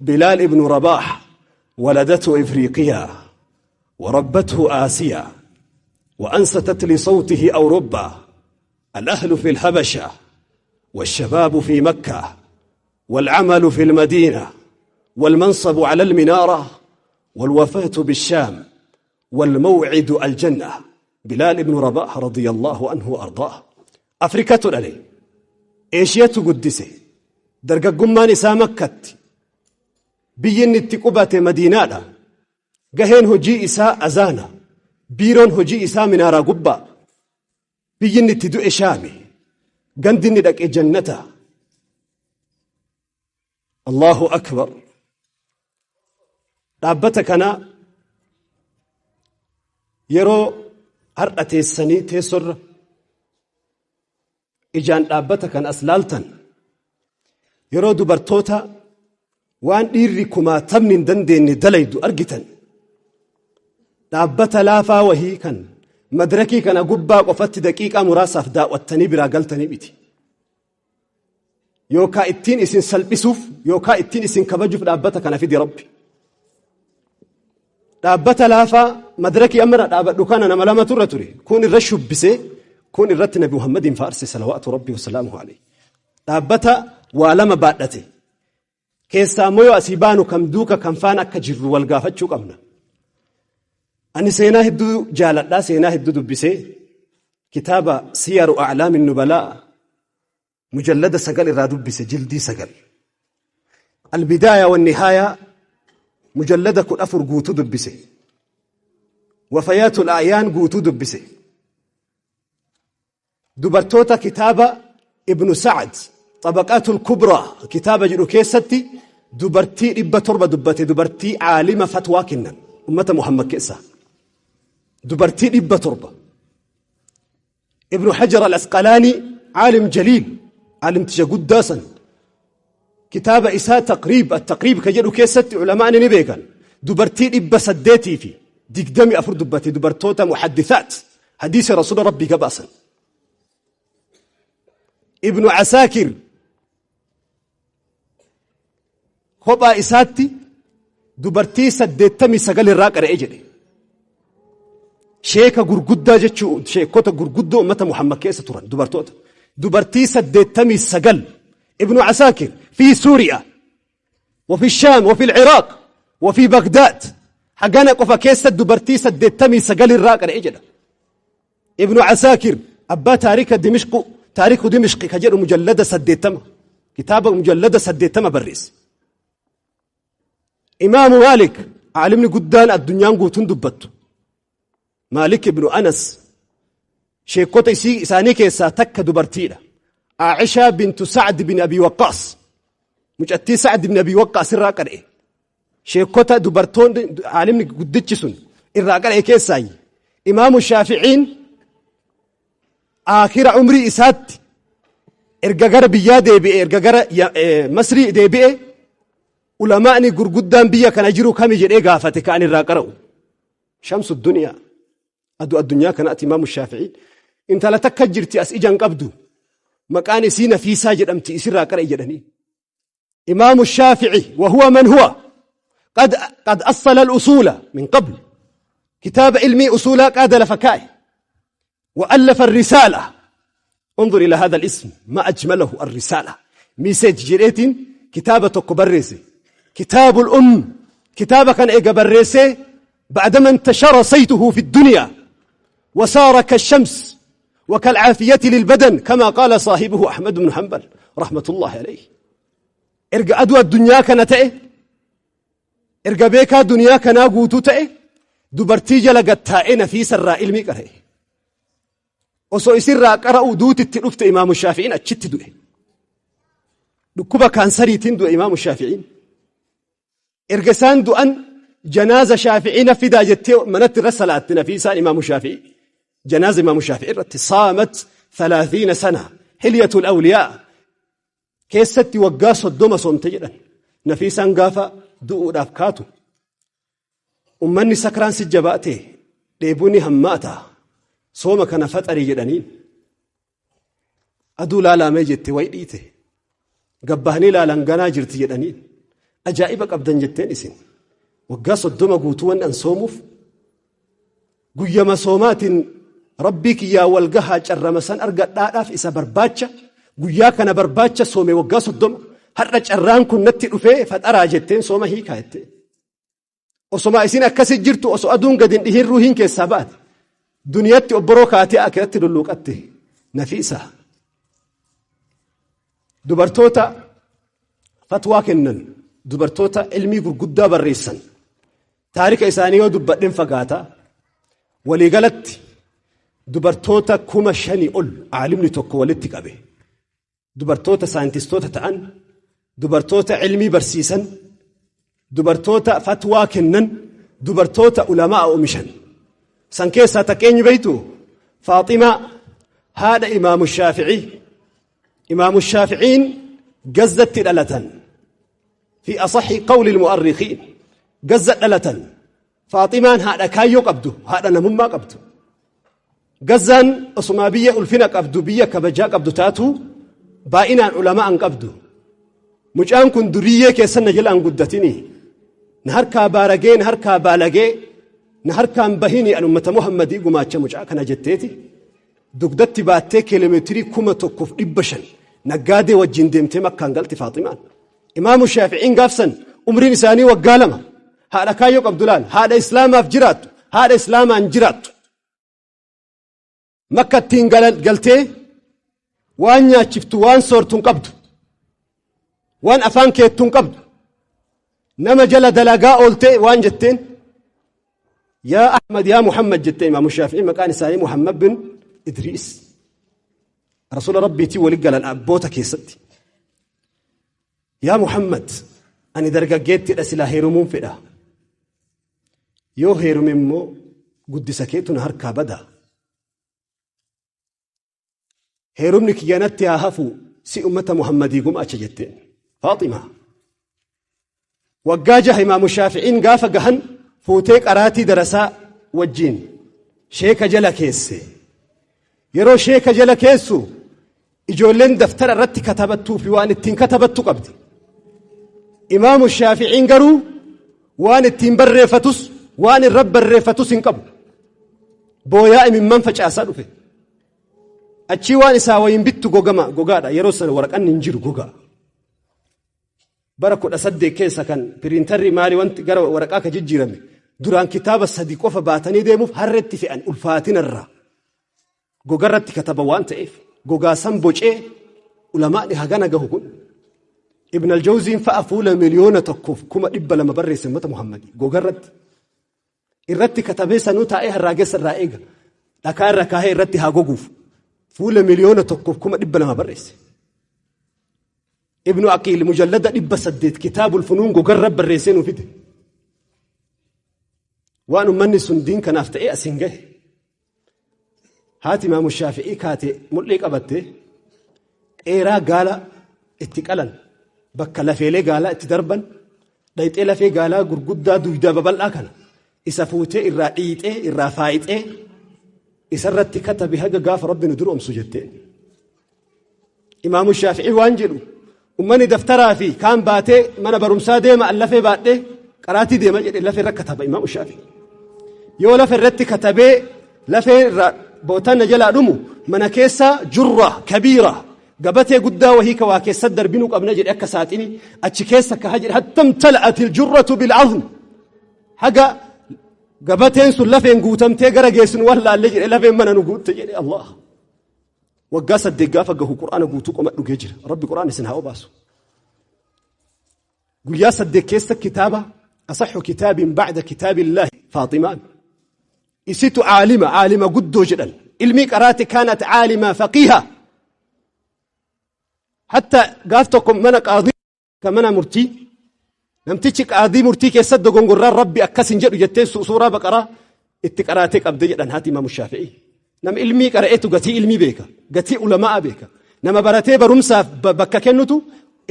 بلال ابن رباح ولدته إفريقيا وربته آسيا وأنستت لصوته أوروبا. الأهل في الحبشة والشباب في مكة والعمل في المدينة والمنصب على المنارة والوفاة بالشام والموعد الجنة. بلال بن رباح رضي الله عنه وأرضاه. أفريكا عليه إيشيا قدسه درقمان إسا مكة بين التقبة مدينة قهين هجي إساء أزانا بيرون هجي إساء منارا قبة بين التدوء شامي قندن لك جنته. الله أكبر. Dhaabbata kana yeroo har'a teessanii teessorra ijaan dhaabbata kan as laaltan, yeroo dubartoota waan dhiirri kumaatamni hin dandeenye dalaydu argitan, dhaabbata laafaa wahii kan madirakii kana gubbaa qofatti daqiiqaa muraasaaf daawwattanii biraa galtanii miti. Yookaa ittiin isin salphisuuf yookaa ittiin isin kabajuuf dhaabbata kana fidi Rabbi. Dhaabbata laafaa madirakii amma dhaabadhu kana nama lama turre ture. Kun irra shubbisee kun irratti Nabi Muhammadiin faarse salawaatu Rabbi wasalaamuhu alayhi. Dhaabbata waa lama baadhate. Keessaa immoo yoo asii baanu kam duuka kam faana akka jirru wal gaafachuu qabna. Ani seenaa hedduu jaaladhaa, seenaa hedduu dubbisee kitaaba Siyaru A'laami Nubalaa mujallada 9 irraa dubbise, jildii 9. Albidaaya wannihaaya mujallada 14 guutuu dubbise. Wafayaatul A'yaan guutuu dubbise. Dubartoota kitaaba Ibnu Sa'ad Xabaqaatul Kubraa kitaaba jedhu keessatti dubartii 700 dubbate, dubartii caalima fatwaa kennan ummata Muhammad keessaa. Dubartii 700. Ibnu Hajar al-Asqalaani caalim jaliil, caalimticha guddaa san kitaaba isaa Taqriib at-Taqriib ka jedhu keessatti ulamaan ni beekan. Dubartii 824 dubbate, dubartoota muhaddithaat hadiisa Rasuula Rabbii gabaasan. Ibnu Asaakir kophaa isaatti dubartii 89 irraa qara'ee jedhe. Sheeka gurguddaa jechuu sheekota gurguddoo ummata Muhammad keessa turan dubartoota. Dubartii 89 Ibnu Asaakir fi Suuriyaa وفي الشام وفي العراق وفي بغداد حقنا قفا كيسة دبرتي 89 irraa qara'ee jedha. Ibnu Asaakir abbaa taarika Dimishqu, taariku Dimishqi ka jedhu mujallada 80 kitaaba mujallada 80 barreesse. Imaamu Maalik caalimni guddaan addunyaan guutuun dubbattu. Maalik ibnu Anas sheekota isaanii keessaa takka dubartiidha. Aacishaa bintu Sa'd bin Abi Waqqaas mucattii Sa'd bin Abi Waqqaas irraa qara'e. Sheekota dubartoonni caalimni guddichi sun irraa qara'e keessaayi. Imaamu Shaaficiin aakhira umrii isaatti erga gara biyyaa deebi'e, erga gara Masrii deebi'e, ulamaani gurguddaan biyya kana jiru kami jedhee gaafate ka'an irraa qara'u. Shamsu duniyaa aduu addunyaa kanaatti Imaamu Shaaficiin intala takka jirti as ijaan qabdu maqaan isii Nafiisaa jedhamti isirraa qara'e jedhanii. Imaamu Shaafici wahuwa man huwa قد أصل الأصول من قبل كتاب علمي أصولا قاد لفكائه وألف الرسالة. انظر إلى هذا الاسم ما أجمله، الرسالة ميسيج جريتين كتابة كبريسي كتاب الأم كتابة كان إيجا بريسي بعدما انتشر صيته في الدنيا وصار كالشمس وكالعافية للبدن كما قال صاحبه أحمد بن حنبل رحمة الله عليه. إرجع أدوى الدنيا كانت إيه؟ إرجع بيكا دنيا كنا قوتو تأه دبرتي جلقت تائنا في سر علمي كره وصو يصير قرأوا دوت التلفت إمام الشافعين أتشت دوه دكوبا كان سريتين دو إمام الشافعين إرجسان دو أن جنازة شافعين في داجتي منت رسلت نفيسان إمام الشافعي جنازة إمام الشافعي صامت 30 سنة حلية الأولياء كيست وقاص الدم صمت جدا نفيسان قافة دو أفكاتو أمني سكران سجباتي ديبوني هماتا صوم كان فتري جدانين أدو لا لا ميجت ويديته قبهني لا لنغنا جرتي جدانين Ajaa'iba qabdan jetteen isin. Waggaa 30 guutuu waan an soomuuf guyyama soomaatiin rabbii kiyyaa wal gahaa carrama san argadhaadhaaf isa barbaacha guyyaa kana barbaacha soome waggaa 30 har'a carraan kun natti dhufee faxaraa jetteen sooma hiikaa jetteen. Osoma isin akkasi jirtu osoo aduun gadi hin dhihin ruuhiin keessaa baate. Duniyatti obboroo kaatee akiratti lulluuqatte nafiisa. Dubartoota fatwaa kennan, dubartoota ilmii gurguddaa barreessan, taarika isaanii yoo dubbadhen fagaata. Waliigalatti dubartoota 5,000 ol aalimni tokko walitti qabe. Dubartoota saayintistoota ta'an, dubartoota ilmii barsiisan, dubartoota fatwaa kennan, dubartoota ulamaa oomishan. San keessaa takka eenyu beektu? Faaximaa haadha Imaamu Shaafi'ii. Imaamu Shaafi'iin Gazzatti dhalatan. Fi asaxi qawli mu'arrikiin. Gazza dhalatan. Faaximaan haadha kaayyoo qabdu, haadha namummaa qabdu. Gazzaan osumaa biyya ulfina qabdu, biyya kabajaa qabdu taatu baay'inaan ulamaa hin qabdu. Mucaan kun duriyyee keessan na jalaan guddatini. Na harkaa baaragee, na harkaa baalagee, na harkaan bahini an ummata Muhammadii gumaacha mucaa kana jetteeti. Dugdatti baattee kiiloomeetirii 1500 naggaadee wajjin deemtee Makkaan galti Faaximaan. Imaamu Shaafi'iin gaafsan umriin isaanii waggaa 2. Haadha kaayyoo qabdu laal. Haadha Islaamaaf jiraattu. Haadha Islaamaan jiraattu. Makkattiin galtee waan nyaachiftu waan soortu hin qabdu. Waan afaan keettu hin qabdu. Nama jala dalagaa ooltee waan jetteen yaa Ahmad yaa Muhammad jettee. Imaamu Shaafi'ii maqaan isaanii Muhammad bin Idriis. Rasuula Rabbiitii wali galan abboota keessatti. Yaa Muhammad, ani dargaggeettidha, silaa heerumuun fedha. Yoo heerume immoo guddisa keetu na harkaa bada. Heerumni kiyya natti haa hafu, si ummata Muhammadii gumaacha jetteen. Faaximaa. Waggaa 6 Imaamu Shaafi'iin gaafa gahan fuutee qaraatii darasaa wajjiin sheeka jala keesse. Yeroo sheeka jala keessu ijoolleen daftara irratti katabattuu fi waan ittiin katabattu qabdi. Imaamu Shaafi'iin garuu waan ittiin barreeffatus waan irra barreeffatus hin qabu. Booyaa imimman facaasaa dhufe. Achii waan isaa wayiin bittu gogama gogaadha. Yeroo sana waraqanni hin jiru, gogaa. Bara 18 keessa kan piriintarri maali wanti gara waraqaa ka jijjiirame. Duraan kitaaba sadi qofa baatanii deemuuf harreetti fe'an ulfaatinarraa. Gogarratti kataba waan ta'eef gogaa san bocee ulamaadhi hagana gahu kun. Ibn al-Jawziin fa'a fuula 1,200,000 barreesse ummata Muhammadii gogarratti. Irratti katabee sanuu taa'ee harraageessa irraa eega. Dhakaa irra kaahee irratti haa goguuf. Fuula 1,200,000 barreesse. Ibnu Aqiil mujallada 800 kitaabul funuun gogarra barreessee nuu fide. Waan ummanni sun diin kanaaf ta'ee asiin gahe. Haati Imaamu Shaafi'ii kaate mul'ii qabattee dheeraa gaala itti qalan, bakka lafeelee gaalaa itti darban dhayxee, lafee gaalaa gurguddaa dugdaa babal'aa kana isa fuutee irraa dhiixee irraa faayixee isarratti katabe haga gaafa Rabbi nu duroomsu jetteen. Imaamu Shaafi'ii waan jedhu, ummanni daftaraa fi kaan baatee mana barumsaa deema, an lafee baadhee qaraatii deema jedhe. Lafee irra kataba Imaamu Shaafi'ii. Yoo lafa irratti katabee lafee irraa bootanna jalaa dhumu, mana keessa jurra kabiira gabatee guddaa wahii ka waa keessatti darbinuu qabna jedhe, akka saaxini achi keessa kaha jedhe. Hatta imtala'at iljurratu bil'azm, haga gabateen sun lafeen guutamtee gara geessinu wallaalle jedhe, lafeen mana nu guutte jedhe. Allah, waggaa 8 gaafa gahu Qur'aana guutuu qoma dhugee jira. Rabbi Qur'aana isin haa obaasu. Guyyaa 8 keessa kitaaba asaxu kitaabin bacda kitaabillaahi. Faaximaan isitu caalima, caalima guddoo jedhan, ilmii qaraate, kaanat caalima faqiiha. Hatta gaaf tokko mana qaadii ka mana murtii, namtichi qaadii murtii keessatti dogongorraan Rabbi akkas hin jedhu jettee suuraa Baqaraa itti qaraatee qabde jedhan haati Imaamu Shaafi'ii. Nama ilmii qara'eetu gatii ilmii beeka, gatii ulamaa beeka. Nama baratee barumsaaf bakka kennutu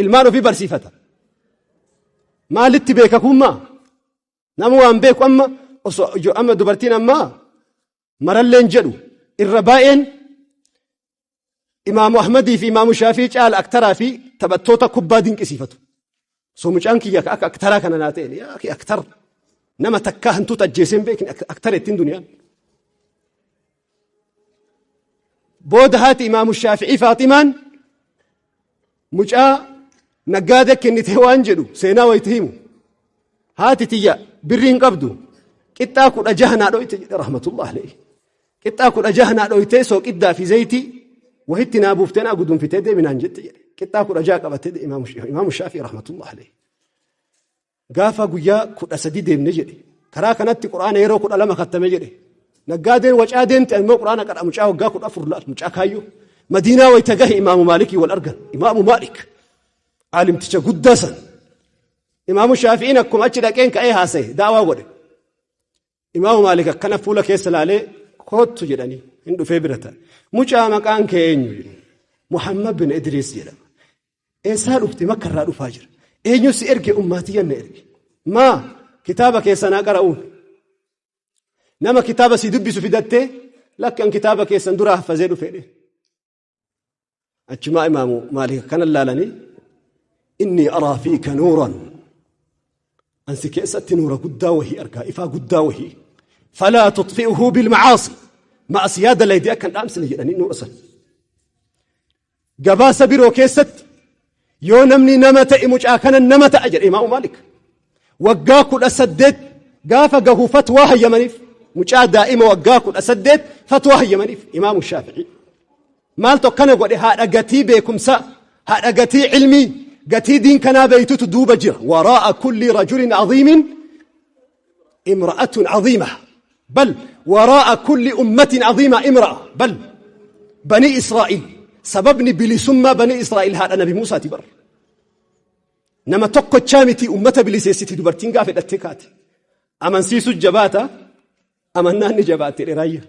ilmaan ofii barsiifata. Maalitti beeka kummaa? Nama waan beeku amma osoo amma dubartiin ammaa maralleen jedhu irra baay'een Imaamu Ahmadii fi Imaamu Shaafii caala aktaraa fi taphattoota kubbaa dinqisiifatu. So mucaan kiyya akka aktaraa kana naa ta'e yaa akhi aktar nama takkaa hantuuta ajjeesee hin beekne aktar ittiin duniyaan. Booda haati Imaamu Shaafi'ii Faaximaan mucaa naggaadee kennitee waan jedhu seenaa wayita himu. Haati tiyya birrii hin qabdu qixxaa 16 naa dhoyte jedhe rahmatullah alayhi. Qixxaa 16 naa dhoytee sooqiddaa fi zayitii wahitti naa buuftee naa gudunfitee deemi naan jette jedhe. Qixxaa 16 qabatee Imaamu Shaafii rahmatullah alayhi. Gaafa guyyaa 13 deemne jedhe. Karaa kanatti Qur'aana yeroo 12 kattame jedhe. Naggaadeen wacaa deemte immoo Qur'aana qara mucaa waggaa 14 laal mucaa kaayyoo. Madiinaa wayita gahe Imaamu Maalikii wal argan. Imaamu Maalik aalimticha guddaa san. Imaamu Shaafi'iin akkuma achi dhaqeen ka'ee haasa'e daawaa godhe. Imaamu Maalik akkana fuula keessa laalee koottu jedhanii hin dhufee bira taa'e. Mucaa maqaan kee eenyu jedhe. Muhammad bin Idriis jedhama. Eessaa dhufte? Makka irraa dhufaa jira. Eenyu si erge? Ummaatiyyan na erge. Maa kitaaba keessa naa qara'uun. Nama kitaaba si dubbisu fidattee lakki an kitaaba keessan duraa haffazee dhufe jedhe. Achumaa Imaamu Maalik akkana laalanii inni araa fiika nuuran an si keessatti nuura guddaa wahii argaa ifaa guddaa wahii falaa tutfi'uhu bilmacaasi ma'asiyaa dalayde akka hin dhaamsine jedhanii nuura san. Gabaasa biroo keessatti yoo namni nama ta'e mucaa kana nama ta'a jedhe Imaamu Maalik. Waggaa 18 gaafa gahu fatwaa hayyamaniif mucaa daa'ima waggaa 18 fatwaa hayyamaniif Imaamu Shaafi'ii. Maaltu akkana godhe? Haadha gatii beekumsaa, haadha gatii ilmii, gatii diin kanaa beeytutu duuba jira. Waraa'a kulli rajulin aziimin imra'atun aziima. Bal waraa'a kulli ummatin aziima imra'a. Bal bani Israa'iil sababni bilisummaa bani Israa'iil haadha Nabi Muusaati bar. Nama tokkochaa miti ummata biliseessiti dubartiin gaafa hidhattee kaate. Amansiisu jabaata, amannaan ni jabaatti dheeraayya.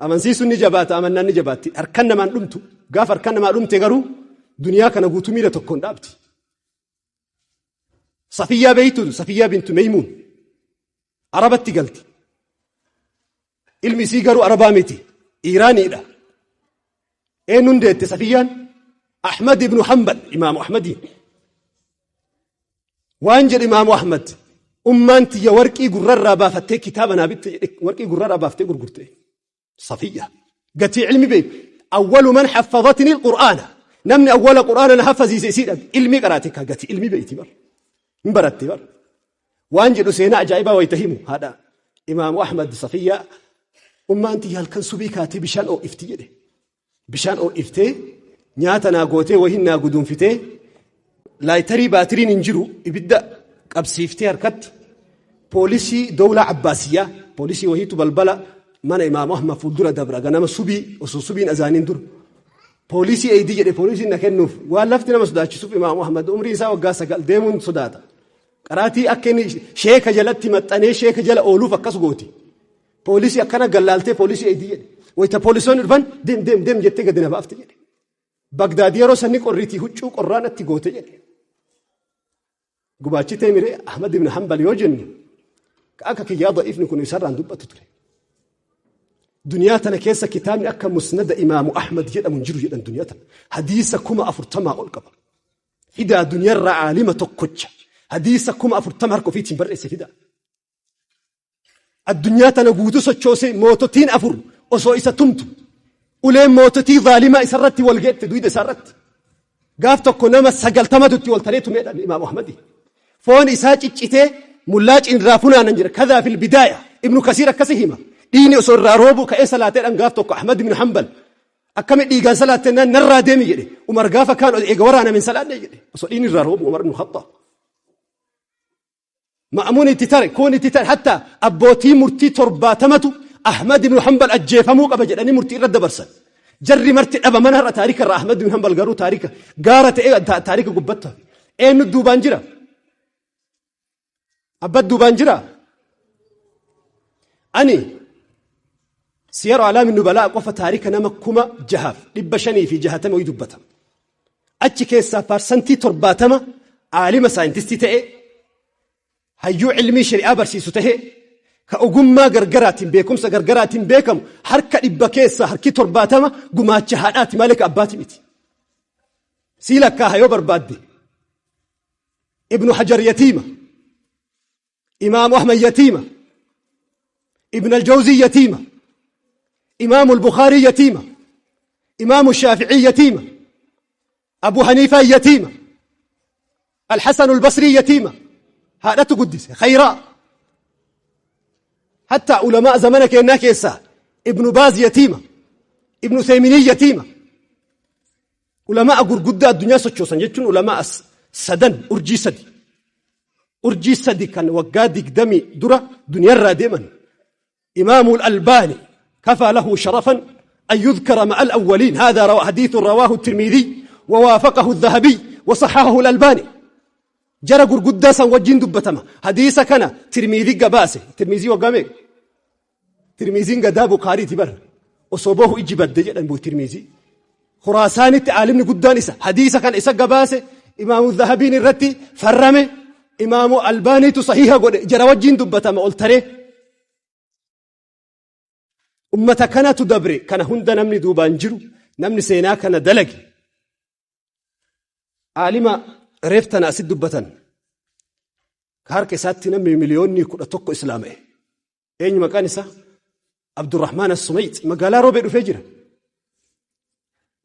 Amansiisuun ni jabaata, amannaan ni jabaatti. Harkan namaan dhumtu, gaafa harkan namaa dhumte garuu duniyaa kana guutuu miila tokkoon dhaabdi. Safiyyaa beeytu, Safiyyaa bintu Meymuun Arabatti galti. Ilmi isii garuu Arabaa miti, Iiraaniidha. Eenyuun deette Safiyyaan? Ahmad ibnu Hanbal, Imaamu Ahmadiin. Waan jedhe Imaamu Ahmad, ummaan tiyya warqii gurrarraa baafattee kitaaba naa bitte jedhe, warqii gurrarraa baaftee gurgurte. Safiyya. Gatii ilmi beeku. Awwalu man haffadatni al-Qur'aana. Namni awwala Qur'aana na haffaziise isiidha. Ilmi qaraate ka gatii ilmi beeyti bar. Hin baratte bar. Waan jedhu seenaa ajaa'ibaa wayita himu haadha Imaamu Ahmad Safiyya ummaan tiyya halkan subii kaatee bishaan oo'ifti jedhe. Bishaan oo'iftee nyaata naa gootee wahiin naa guduunfitee laayitarii baatiriin hin jiru ibidda qabsiiftee harkatti poolisii dowlaa Abbaasiyyaa poolisii wahiitu balbala mana Imaamu Ahmad fuuldura dabra ganama subii osoo subiin azaaniin dura poolisii eeydi jedhe poolisiin na kennuuf waan lafti nama sodaachisuuf Imaamu Ahmad umriin isaa waggaa 9 deemuun sodaata. Qaraatii akka inni sheeka jalatti maxxanee sheeka jala ooluuf akkas gooti. Poolisii akkana gallaaltee poolisii eeydi jedhe. Wayita poolisoonni dhufan deem deem deem jettee gadi na baafte jedhe. Bagdaad yeroo sanni qorriitii huccuu qorraa natti goote jedhe. Gubaachitee miree Ahmad ibn Hanbal yoo jennu akka kiyyaa da'iifni kun isarraan dubbatu ture. Duniyaa tana keessa kitaabni akka musnada Imaamu Ahmad jedhamu hin jiru jedhan duniyaa tana. Hadiisa 40,000 ol qaba. Fidaa duniyarraa aalima tokkocha. Hadiisa 40,000 harka ofiitiin barreesse fidaa. Addunyaa tana guutuu sochoosee moototiin afur osoo isa tumtu uleen moototii zaalimaa isarratti wal geette duyda isaarratti. Gaaf tokko nama 90tu itti wal taree tumeedhaan Imaam Ahmadi. Foon isaa ciccitee mullaacin irraa funaanan jira. Kadaa fil bidaaya. Ibnu Kasiir akkasi hima. Dhiigni osoo irraa roobu ka'ee salaateedhaan gaaf tokko Ahmad ibn Hanbal akkami dhiigaan salaatte naan narraa deemi jedhe. Umar gaafa kaan eega waraaname hin salaanne jedhe. Osoo dhiigni irraa roobu Umar ibn Khattaab. Ma'amuun itti tare, kuun itti tare, hatta abbootii murtii 70tu Ahmad ibn Hanbal ajjeefamuu qaba jedhanii murtii irra dabarsan. Jarri marti dhabaman har'a taarika irraa Ahmad ibn Hanbal garuu taarika gaara ta'ee taarika gubbatti hafe. Eenyu duubaan jira? Abbat duubaan jira? Ani Siyaru Alaami Nubalaa qofa taarika nama 6560 wayii dubbata. Achi keessaa 70% aalima saayintistii ta'e, hayyuu ilmii shari'aa barsiisu ta'e, ka ogummaa gargaraatiin beekumsa gargaraatiin beekamu harka dhibba keessaa harki 70 gumaacha haadhaati malee ka abbaati miti. Sii lakkaaha yoo barbaadde. Ibnu Hajar yatiima. Imaamu Ahmad yatiima. Ibn Aljawzii yatiima. Imaamu Albukaarii yatiima. Imaamu Shaaficii yatiima. Abu Haniifaa yatiima. Alxasanu Albasrii yatiima. Haadhatu guddise. Khayraa. Hatta ulamaa zamana keenyaa keessaa Ibnu Baaz yatiima. Ibnu Thayminii yatiima. Ulamaa gurguddaa addunyaa sochoosan jechuun ulamaa sadan urjii sadi. Urjii sadi kan waggaa 20 dura duniyaarraa deeman. Imaamu Albaani كفى له شرفا أن يذكر مع الأولين. هذا حديث رواه الترمذي ووافقه الذهبي وصححه الألباني. جرى gurguddaa wajjin dubbatama. Hadiisa kana Tirmidii gabaase. Tirmizii waggaa meeqa? Tirmiziin gadaa Bukaariiti bara. Osoo bahu ijji badde jedhan buu Tirmizii. Khuraasaanitti aalimni guddaan isa. Hadiisa kana isa gabaase. Imaamu Dhahabiin irratti farrame. Imaamu Albaaniitu sahiha godhe. Jara wajjin dubbatama ol taree. Ummata kanatu dabre. Kana hunda namni duubaan jiru. Namni seenaa kana dalage. Aalima reeftana asit dubbatan. Harka isaatti namni miliyoonni 11 islaama'e. Eenyu maqaan isaa? Abdurrahmaan As-Sumayt magaalaa Roobee dhufee jira.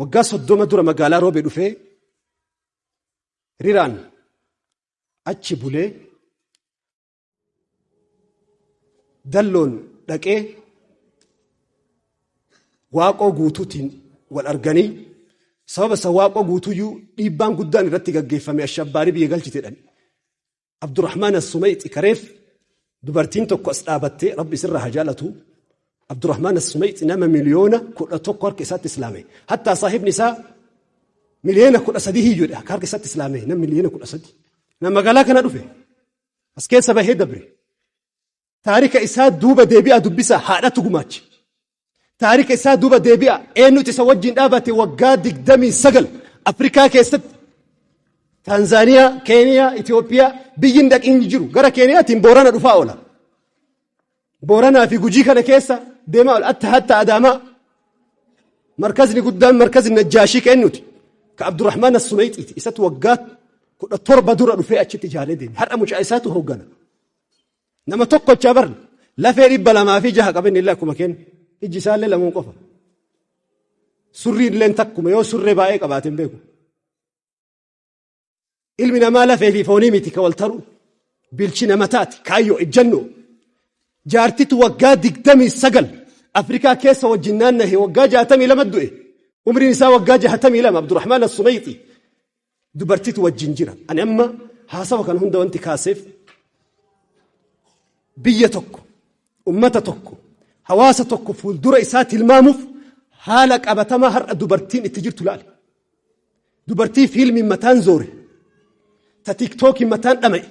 Waggaa 30 dura magaalaa Roobee dhufee riraan achi bulee dalloon dhaqee Waaqoo Guutuutiin wal arganii, sababa isa Waaqoo Guutuyyuu dhiibbaan guddaan irratti gaggeeffame ashabbaarii biyya galchite jedhan. Abdurrahmaan As-Sumayxi kareef dubartiin tokko as dhaabattee Rabbi isirraa haa jaalatu. Abdurrahmaan As-Sumayxi nama miliyoona 11 harka isaatti islaame. Hattaa saahibni isaa miliyoona 13 hiyyuudha harka isaatti islaame, nama miliyoona 13. Nama magaalaa kana dhufe as keessa bahee dabre. Taarika isaa duuba deebi'a dubbisa, haadhatu gumaache. Taarika isaa duuba deebi'a, eenyutu isa wajjin dhaabate waggaa 29 Afrikaa keessatti? Taanzaaniyaa, Keeniyaa, Itoophiyaa biyyi hin dhaqin jiru. Gara Keeniyaatiin Boorana dhufaa oola. Booranaa fi Gujii kana keessa deemaa oola. Hatta Adaamaa. Markazni guddaan markazni Najjaashii kennuti. Ka Abdurrahmaan As-Sumayxiiti. Isatu waggaa 17 dura dhufee achitti ijaaree deeme. Har'a mucaa isaatu hooggana. Nama tokkochaa barna. Lafee 206 qaban illee akkuma kennu. Ijji isaallee lamuun qofa. Surrii illee takkuma yoo surree baay'ee qabaate hin beeku. Ilmi namaa lafee fi foonii miti ka wal taru. Bilchina mataati. Kaayyoo, ejjannoo. Jaartitu waggaa 29 Afrikaa keessa wajjin naannahe, waggaa 62 du'e. Umriin isaa waggaa 62 Abdurrahmaan As-Sumayxi. Dubartitu wajjin jira. Ani amma haasawa kana hunda wanti kaaseef, biyya tokko, ummata tokko, hawaasa tokko fuuldura isaa tilmaamuuf haala qabatamaa har'a dubartiin itti jirtu laale. Dubartii fiilmiin mataan zoore, ta TikTokiin mataan dhama'e,